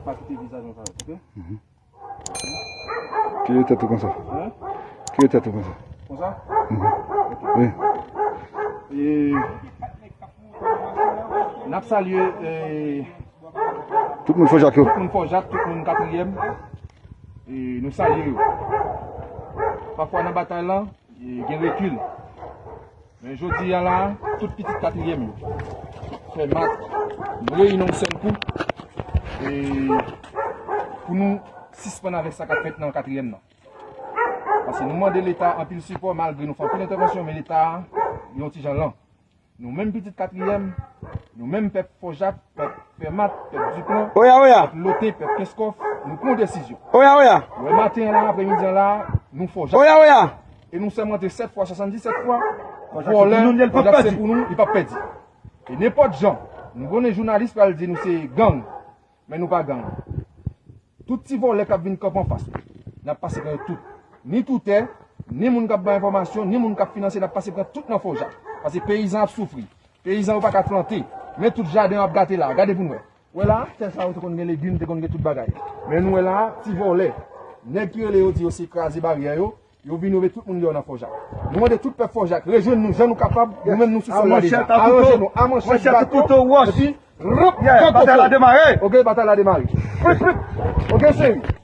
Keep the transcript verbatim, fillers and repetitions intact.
Pa kite vizaj mwen parèt, oke? Kire tèt ou konsa. Hein? Kire tèt ou konsa. Konsa? Mhm. Wi. E n ap salye, e, tout moun Fò Jak yo. Tout moun Fò Jak, tout moun katriyèm. E nou salye yo. Pafwa nan batay lan, e, gen rekil. Men jodi a la, tout pitit katriyèm yo, Fèmat, nou reyini yon sèl kou, e pou nou sispann avèk sa k ap fèt nan katriyèm nan. Paske nou mande Leta anpil sipò, malgre nou fè anpil entèvansyon, men Leta a, li yon ti jan lan. Nou menm pitit katriyèm, nou menm pèp Fò Jak, pèp Fèmat, pèp Duplan, oya, oya, pèp Lote, pèp Kenskòf, nou pran yon desizyon. Oya, oya. Wè maten an la, aprèmidi an la, nou Fò Jak. Oya, oya. E nou sèmante sèt fwa, swasanndisèt fwa, vòlè, Fò Jak se pou nou, li p ap pèdi. E nenpòt jan, nou konnen jounalis pral di nou se gang, men nou pa gang. Tout ti vòlè k ap vin kanpe anfas nou, n ap pase pran yo tout. Ni toutè, ni moun k ap bay enfòmasyon, ni moun k ap finanse, n ap pase pran tout nan Fò Jak. Paske peyizan ap soufri. Peyizan yo pa ka plante. Men tout jaden yo ap gate la. Gade pou n wè. Wè la, tè sa yo te konn gen legim, te konn gen tout bagay. Men nou wè la, ti vòlè. Nèg ki rele yo di yo se kraze baryè yo, yo vin yo met tout moun deyò nan Fò Jak. Nou mande tout pèp Fò Jak, rejwenn nou jan nou kapab, nou menm nou sou sòl la deja. Aranje nou, a manchèt, baton, epi, rop, kankoto. Batay la demare. Oke, batay la demare. Prip, prip. Oke, cheri.